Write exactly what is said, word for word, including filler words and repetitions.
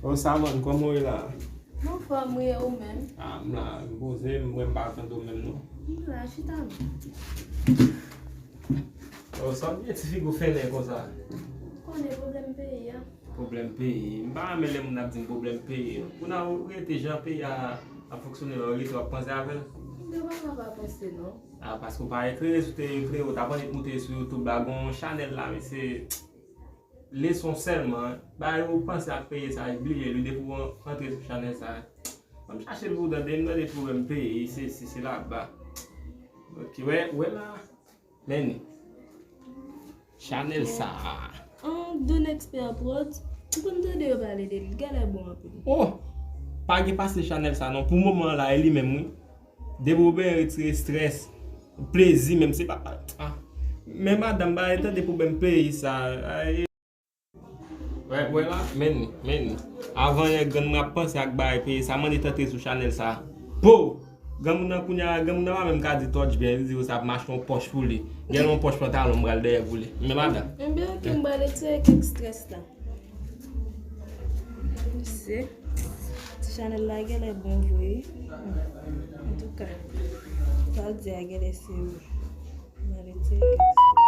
Ô Savann, kòman w ye la? M anfòm wi, e ou menm? Ah, m la, m poze, m wè m pa tande w menm non. M la, chita non. Ô, sa w gen ti figi w fènen konsa? Ou konnen pwoblèm peyi a. Pwoblèm peyi. M pa renmen lè moun ap di m pwoblèm peyi. Kounye a ou rete jan peyi a ap fonksyone la, ou rete w ap panse avè l. M te pa ka pa panse non. Ah, paske w pa eklere, si w te eklere, ou t ap annik moute sou YouTube la, gon chanèl la, mesye, leson sèlman. Bagay ou panse ak peyi sa, bliye li, depi w antre sou chanèl sa. Ban m chache l pou w tande, m tande pwoblèm peyi, se, se, se laba. Ok, wè, wè la. Men li. Chanèl sa. An, Don Expert Prod, m konn tande yo pale de li, li genlè bon anpil. Oh! Pa gen pase chanèl sa non. Pou moman la, e li menm wi. Depi w byen retire strès, plezi menm, se pa, ah. Men madanm, pa tande pwoblèm peyi sa. Ay. Wè, wè la, men li, men li. Avan yè grann mwen ap panse ak bagay peyi sa, mande tante sou chanèl sa. Po! Granmoun nan kounye a, granmoun nan pa menm ka di tòch byen, li di yo sa ap mache yon pòch pou li. Gen yon pòch pantalon m pral dèyè pou li. Men madanm. Ebyen, ok, m pral retire kèk strès la. Se ti chanèl la genlè bon vre. Antouka, sa w di a genlè se ou. M pral retire kèk strès.